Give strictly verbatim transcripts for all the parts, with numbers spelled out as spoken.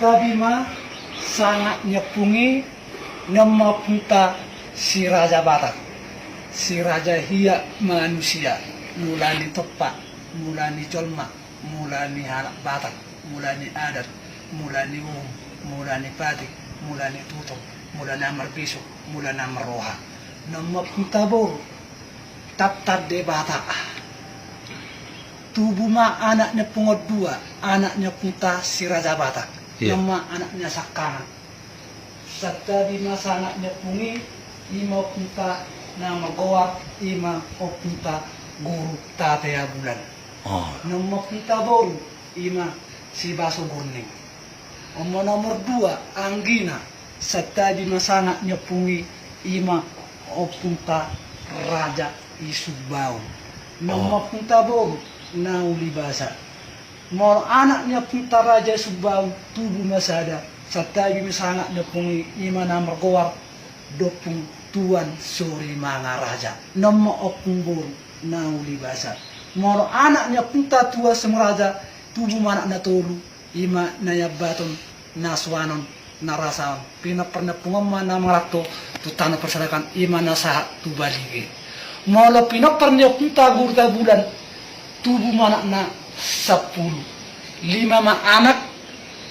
Tabi ma sangap ni ompung i, nunga ompungta si Raja Batak, si Raja Hiak Manusia, mula ni tompa, mula ni jolma, mula ni halak Batak, mula ni adat, mula ni uhum, mula ni patik, mula ni tutur, mula na marbisuk, mula na marroha. Nunga ompungta boru, Taptar Debata. Tubu ma anak ni ompung on dua, anak ni ompungta si Raja Batak. Iya. Nunga anak ni sangkangan. Santabi ma sangap ni ompung i, i ma ompungta na margoar, i ma ompungta Guru Tatea Bulan. Oh. Nunga ompungta boru, i ma si Baso Gurning. On ma nomor dua, anggina, santabi ma sangap ni ompung i, i ma ompungta Raja i Sumbaon. Nunga ompungta boru, Nauli Basa. Molo anak ni ompungta Raja i Sumbaon, tubu ma sada, santabi ma sangap ni ompung i, i ma na margoar, Dompung Tuan Sori Mangaraja. Nunga ompung boru, Nauli Basa. Molo anak ni ompungta Tuan Sori Mangaraja, tubu ma anak na tolu, i ma na iambaton, na suanon, na rasaon. Pinompar ni ompung on ma na mangaranto tu tano parserakan, i ma na sahat tu Balige. Molo pinompar ni ompungta Guru Tatea Bulan, tubu ma anak na sampulu. Lima ma anak,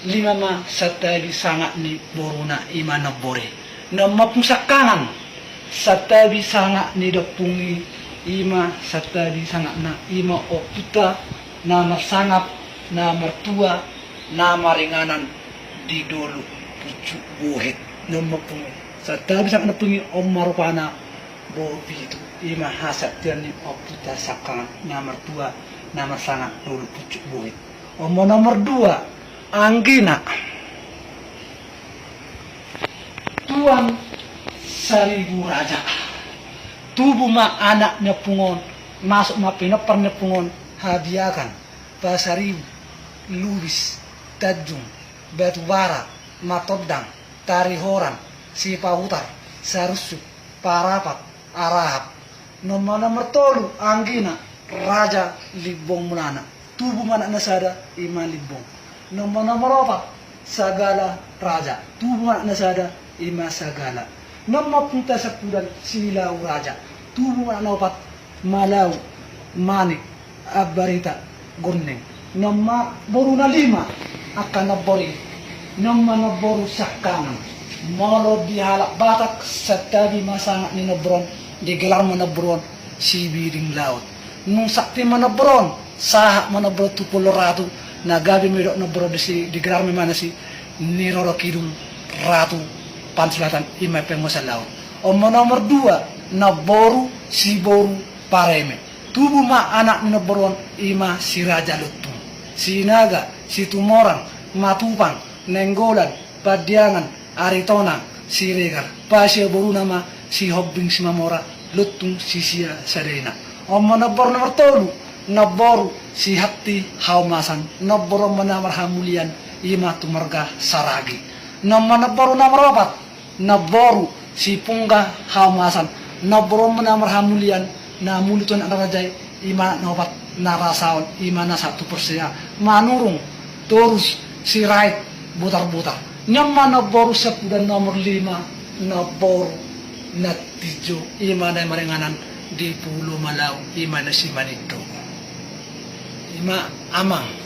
lima ma santabi sangap ni boruna, i ma nombor i. Nunga ompung sangkangan, santabi sangap ni dompung i, i ma santabi sangapna, i ma ompungta na marsangap, na martua, na maringanan di Dolok Pucuk Bohet. Nunga ompung i. Santabi sangap ni ompung i, on ma rupana boru pitu, i ma hasantabi ni ompungta sangkangan, na martua, na marsangap Dolok Pucuk Bohet. On ma nomor dua, anggina, Tuan Saribu Raja. Tubu ma anak ni ompung on, masuk ma pinompar ni ompung on, Habiakan, Pasaribu, Lubis, Tanjung, Batubara, Matondang, Tarihoran, Sipahutar, Sarunsuk, Parapat, Arahap. Nunga nomor tolu, anggina, Raja Limbong Mulana. Tubu ma anak na sada, i ma Limbong. Nunga nomor opat, Sagala Raja. Tubu ma anak na sada, i ma Sagala. Nunga ompungta sampulu, Silau Raja. Tubu ma anak na opat, Malau, Manik, Ambarita, Gurning. Nunga boru na lima, angka nombor i. Nunga nomboru sangkangan. Molo di halak Batak, santabi ma sangap ni nombor on, digelar ma nombor on, Sibiring Laut. Nunga santabi ma nombor on, sahat ma nombor on tu Pulo Ratu, na gabe ma didok nombor on disi, digelar ma ibana si Ni Roro Kidul Ratu Panselatan, i ma penguasa laut. On ma nomor dua, namboru Siboru Pareme. Tubu ma anak ni namboru on, i ma Si Raja Lontung, Sinaga, Situmorang, Matupang, Nainggolan, Pandiangan, Aritonang, Siregar. Pasia boruna ma Sihombing Simamora, Lontung sisia sadaina. On ma namboru nomor tolu, namboru Si Hatti Haomasan, namboru on ma na marhamulian, i ma tu marga Saragi. On ma namboru nomor opat, namboru Si Pungga Haomasan, namboru on ma na marhamulian, na muli tu anak raja i, i ma anak na opat na rasaon, i ma na sahat tu Porsea, Manurung, Torus, Sirait, Botarbotar. On ma namboru sampulu, nomor lima, namboru Nantinjo, i ma na maringanan di Pulo Malau, i ma na Simanindo. I ma amang.